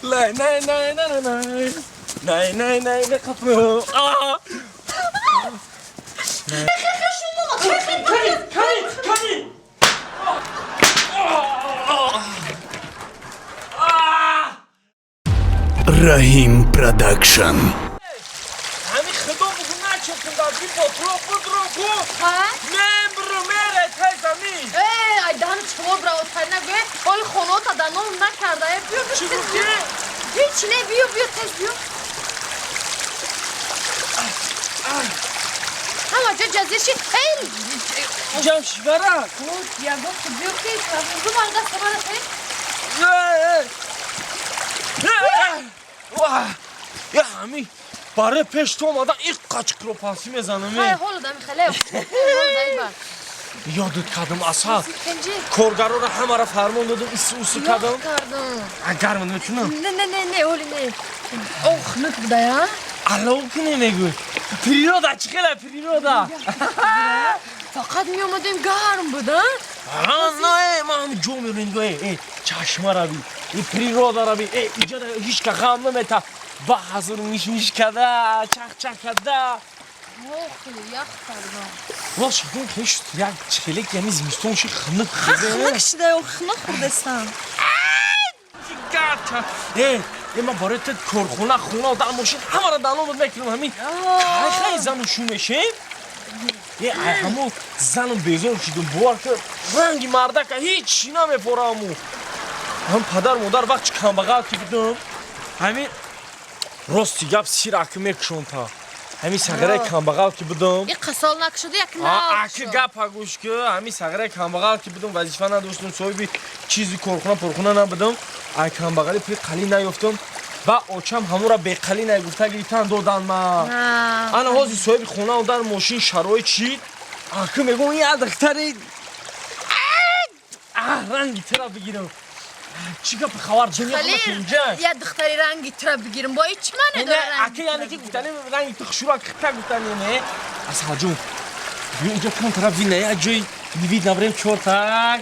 Най най най най най най най най най қапу. Кани, кани, кани. Раҳим Продакшн. Ҳами худо бугу начекун дар би ботро будро гу. Мембру мере тай замин. Э, ай даҳани чор бравотар нагӯ, оли хонота даном накарда. Э, биё. Чӣ гуфтӣ? Ҳеч не, биё, биё, тез биё. Ҳама ҷо ҷазир ши. Эй, ҷам шивара. Ягон биё ки ду ман даста мана. Я ҳами барои пеш ту омадан иқ қачқиро пасӣ мезанам. Ҳоло дами хеле. Ёдат кардам, асал. Коргароро ҳамаро фармон додам, ису усу кардам. Гарм мекунам. Не, не, не, не, оли не. Ох, хунук будая. Алло куне мегӯй. Природа чӣ хела природа. Фақат меомадем, гарм буд, а? Не, ман ҳами ҷо мерем, э, чашма раби, и природа раби, э, иҷа ҳеч ка ғам намета. Ба ҳазур ниш ниш када, чах чах када. Ях кардам. Вол шикун хеш як чихелек яъни зимистон ши хунук. Хунук шуда, хунук хӯрдастам. Э, э, ман барои ту корхона, хона, дар мошин ҳамаро даномад мекунам ҳамин. Кай хай зану шу мешем? Э, ай ҳамо зану безор шидум, бовар ки ранги мардака ҳеч чӣ намефораму. Ҳам падар модар вақт чи камбағал ки будум, ҳамин рости гап сир аки мекушонта. Ҳамин сағираи камбағал ки будум. И қасол накушуду як нав. Аки гапа гӯш ки, ҳамин сағираи камбағал ки будум, вазифа надоштум, соҳиби чизи корхона порхона набудум, ай камбағали пули қалӣ наёфтум. Ба очам ҳамура беқалӣ нагуфта гирифтан додан ма. Ана ҳозир соҳиби хона дар мошин шароит чид. Аки мегӯм я духтари ранги тира бигирам. Чӣ гапи хабар дунё инҷа? Я духтари ранги тира бигирам. Бо чӣ маъне дора? Аки яъне ки гуфтани ранги ту хушура хита гуфтани не. Асалҷон, биё инҷа кам тараф вина я ҷои нивид набарем чортак.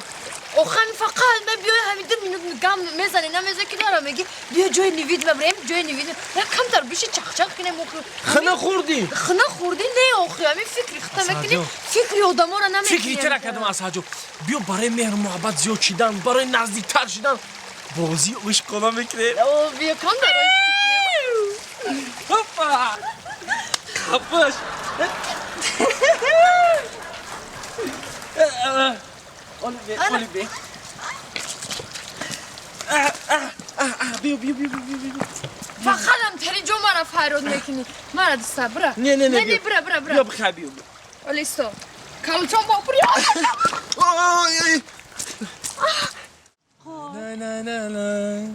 Охами фақат ма биёй ҳамин ду минут гам мезане намезане ки дора меги биё ҷои нивид мабарем, ҷои нивид як камтар биши чахчах кинем охи. Хина хӯрдӣ? Хина хӯрдӣ не охи, ҳамин фикри хита мекунӣ, фикри одаморо намекунӣ. Фикри тира кардам, Асалҷон. Биё барои меҳру муҳаббат зиёд шидан, барои наздиктар шидан бозии ишқона мекунем. Биё камтар ишқ кунем. Опа! Қапаш! Оли бе, оли бе. Биё, биё, биё, биё, биё. Фақатам тари ҷо мара файрод мекунӣ. Мара дуста, бира. Не, не, не. Не, бира, бира, бира. Биё, бихай, биё. Оли исто. Калчон бо пури.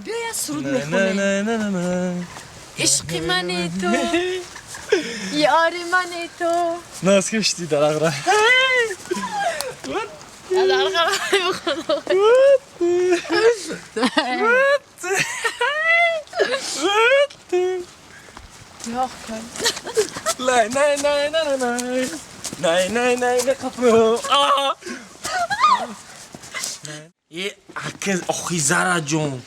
Биё я суруд мехонем. Ишқи мани ту, ёри мани ту. Наз кушти дарағра. Най най най най най най най най най қапу. Е, ака, охи Зараҷон,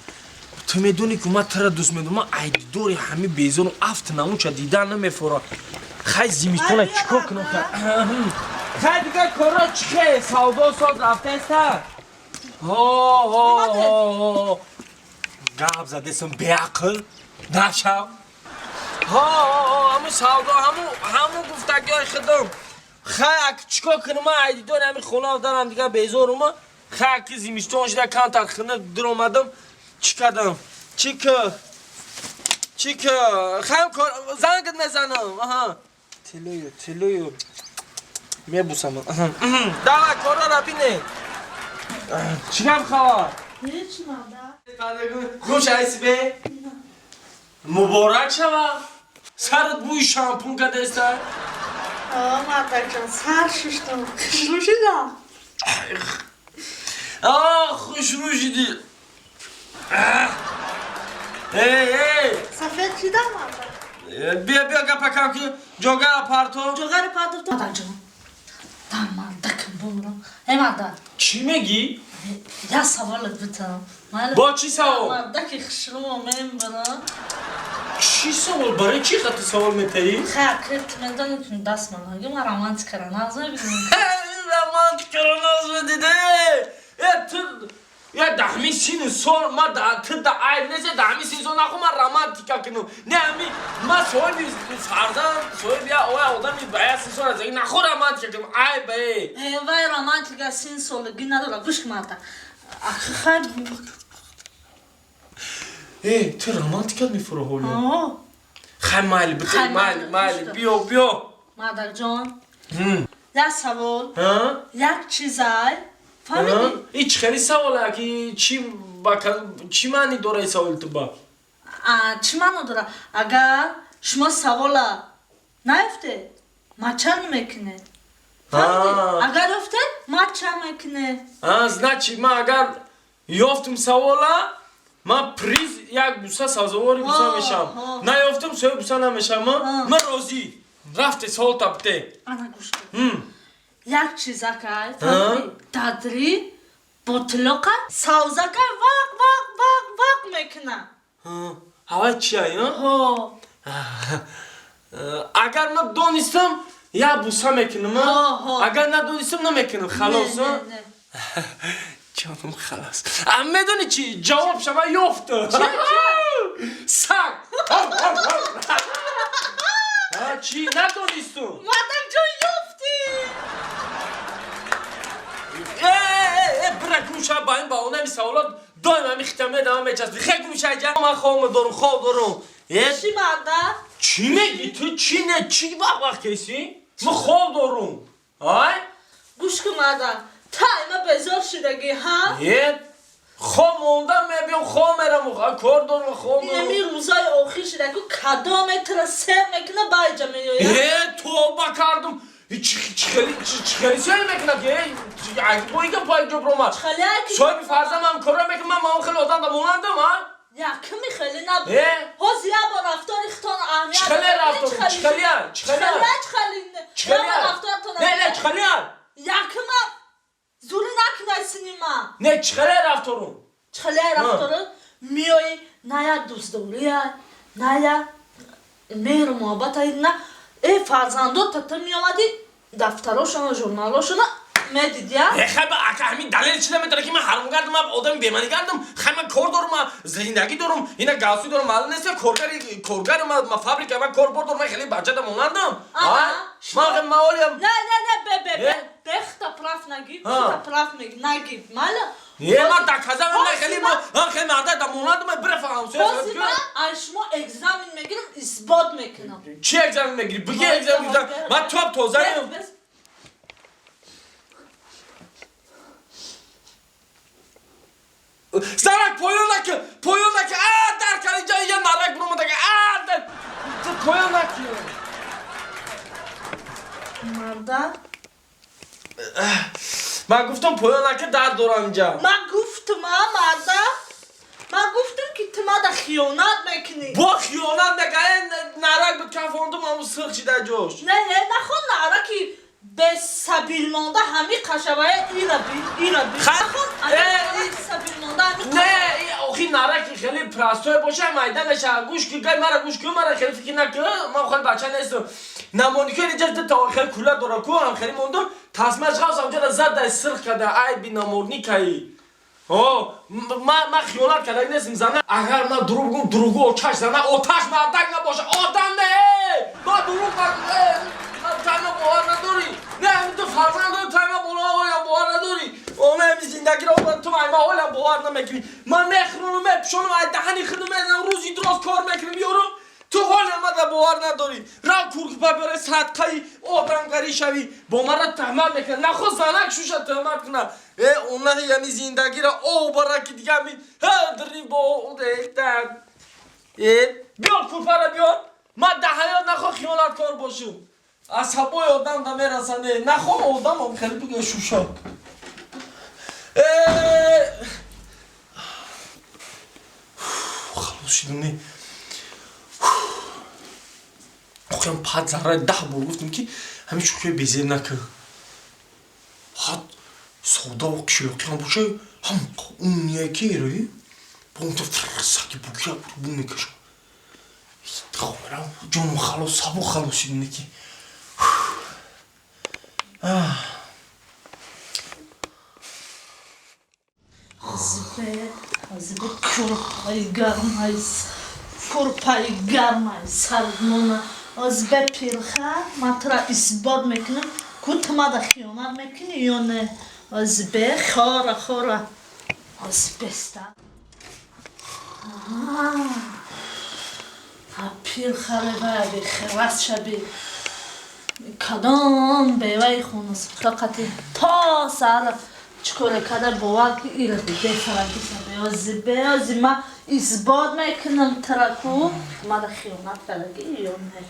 ту медонӣ ки ман тура дӯст медорам, ман айдидори ҳами безорум, афт наунча дидан намефора. Хай зимистона чӣ кор кунам? Хай дигар корро чӣ хе? Савдо соз рафтаеста? Ҳо, ҳо, ҳо. Гап задесам беақл нашав. Ҳо, ҳо, ҳаму савдо, ҳаму ҳаму гуфтагиҳои худам. Хай ак чӣ кор кунам? Ман айдидори ҳами хона дарам дигар безорум. Хай аки зимистон шуда камтар хина дуромадам. Чӣ кардам? Чӣ ки? Чӣ ки? Хайм кор зангат мезанам. Аҳа. Тилую, тилую. Мебусам. Давай корро бине. Чӣ гап хабар? Ҳеч нада. Хуш айси бе? Муборак шава. Сарат бӯи шампун кадаеста? Мардакҷон, сар шуштам. Хушрӯ шудам. А, хушрӯ шидӣ. Эй, эй! Сафед шудам, мардак. Биё, биё гапакам ки ҷогара парто. Ҷогари парто. Мардакҷон. Дар мардакам бумрам. Эй мардак. Чӣ мегӣ? Я саволат битам. Бо чӣ савол? Мардаки хушрӯ мембарам. Чӣ савол? Барои чӣ хати савол метаӣ? Ха, ту медонӣ, ки даст ман ҳаги ман романтикара нағз мебинам. Романтикара нағз медиде? Э, ту я даҳми сину сол ма ту да айб нест, даҳми сину сол нахо ман романтика кунам. Не, ҳами ма соҳиби фарзанд, соҳиби я оя одами ба я син сол азаги нахо романтика кунам, айб э. Э, вай романтика син солагӣ надора. Гӯш кун, марда. Ахи, хай. Э, ту романтикат мефуро ҳоло? О. Хай, майли, бите. Хай, майли, майли, майли, гӯш. Биё, биё. Мардакҷон, як савол. Ҳа? Як чизай, фаҳмидӣ? И чӣ хели саволе, ки чӣ ба чӣ маъни дора и саволи ту ба? А, чӣ маъно дора? Агар шумо савола наёфте, мача мекунед. Фаҳмидӣ? А. Агар ёфтед, мача мекунед. А, значит, ман агар ёфтум савола, ман приз як буса, сазовори буса Ҳо, мешавам. ҳо. Наёфтум, соҳиби буса намешавам. Ҳа. Ман розӣ. Рафте, саволта бите. Ана, гӯш кун. Як чизакай, фаҳмидӣ, дадри ботилоқа савзакай вақ вақ вақ вақ мекунад. Ҳавай чия? Ҳо. Агар ман донистам, як буса мекунам. Ҳо, ҳо. Агар надонистам, намекунам, халос. Не, не, не. Ҷонум, халос. А медони чи ҷавоб шава? Ёфт, саг. Чӣ, надонистум? Мардакҷон, ёфтӣ. Э, э, э, бира, гум шава. Ба ин баҳонаи саволот доим ҳами хита медама, мечаспи. Хе, гум ша иҷа, ман хоб дорум, хоб дорум. Э. Чӣ, марда? Чӣ мегӣ ту? Чӣ, не, чӣ вақт вақт кеси? Ман хоб дорум, ай. Гӯш кун, марда, та има безор шудагӣ, ҳа? Е, хоб мондам, мебиём, хоб мерам, кор дорум, хоб дорум. Инами рӯзои охир шуда ку, кадоме тра сер мекуна, байҷа меояд. Е, тоба кардум. Чӣ хели сер мекуна ки бо ин гапҳои ҷо бромад? Чхелияки. Соҳиби фарзандам корро мекунам, ман он хеле одам да монандам, а? Якми хеле набуд. Е? Ҳозир як бор рафтори хитон аҳамият. Чхеле рафтор? Чхелия, чхелия? Чхели, Чхелия? рафторатон. Не, не, чхелия? Якма зури накунай синима. Не, чхеле рафторум? Чхелия рафторо миёи, на як дӯстдория, на як меҳру муҳаббата, на э фарзандо тата меомадӣ, дафтарошона, журналошона медидия. Э, хай, ба ака ҳамин далел чи наметара, ки ман ҳаромгардам, ман одами беманӣ гардам? Хай, ман кор дорум, ман зиндагӣ дорум, ина галсуй дорум, маълум нест, коргари, коргар, ман фабрика, ман кор бор дорум, ман хеле бачада монандам. Ман маолиям. Не, не, не, бе, бе, бе. Е? Бехта прав наги, хута прав меги, наги, мала. Е, ман доказам, ман хеле, ман хеле марда да монандам, ман бира фаҳам. Ҳозир ман аз шумо экзамен мегирам, исбот мекунам. Чӣ экзамен мегирӣ? Биги, экзамен мегирам. Ман топ тозаем. Бес, бес. Зарак, поён наки, поён наки. А, дар кали ҷа я нарак буромадака. А, поён наки. Марда. Ман гуфтам, поён наки, дард дорам инҷа. Ман гуфтам, а, марда, ман гуфтам, ки ту мада хиёнат мекунӣ. Бо хиёнат мека, э, нарак буд, кафондум, ҳамун сирх шида ҷош. Не, не, нахон нараки бесабил монда ҳами қашавая, ира би, ира би. Нахон Э, сабил монда ҳами. Не, охи, нараки хеле простой боша, майда меша. Гӯш ки, гай мара гӯш кун, мара хеле фикр накун, ман хеле бача нестам. Намоники инҷа та хеле кула дора ку, ҳам хеле мондум, тасмаш ғавс ҳамҷа зад, дай сирх када, айби наморникаи. О, ман хиёнат карда нестам, зана. Агар ман дурӯғ бигӯм, дурӯғгӯ оташ зана, оташ мардак набоша, одам не! Ман дурӯғ тайма бовар надорӣ. Не, ҳамин ту фарзанд дорӣ, тайма бовар бовар надорӣ. Она ҳамин зиндагиро ту айма ҳолам бовар намекунӣ. Ман мехӯронам, мепӯшонам, ай даҳани худам мезанам, рӯзи дуроз кор мекунам, ёрам. Ту ҳолам мада бовар надорӣ. Рав, куркупа биёре, садқаи одамгарӣ шавӣ. Бо мара туҳмат мекунад. Нахо занак шуша туҳмат кунад. Э, онаҳи ҳами зиндагиро об бараки дига ҳами ҳадри бо. Э, биёр курпара, биёр. Ман дар ҳаёт нахо хиёнаткор бошам. Асабои одам да мерасанд. Э, нахо одам хеле буга шуша. Э, халос шидум, не. Охирам пад зарра 10 бор гуфтам, ки ҳамин шӯхиё безеб накун. Содаву қишлоқиам боша, ҳам умнияки рои бонта саки бугира бу мекашам. Хомерам ҷону халос, сабу халосиднеки. Зибе курпаи гармай, курпаи гармай сардмона. Озбе пирха, ман тура исбот мекунам, ку ту мада хиёнат мекунӣ ё не. Озбе хора, хора, озбеста. Пирхаре хирас шаби, кадом беваи хонасухта қати то саҳара чӣ коре када, бовар ки ира бефарагисабе. Озибе, ози ма исбот мекунам тура, ку мада хиёнат кардагӣ ё не,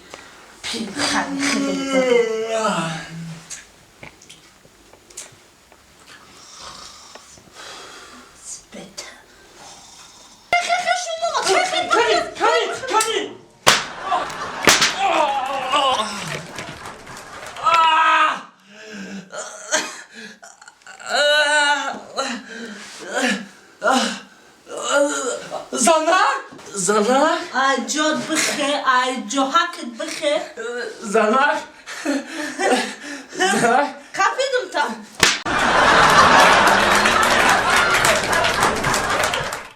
пирхари хеле. Занак, занак. Ай ҷод бихе, ай ҷоҳакат бихе. Занак, занак.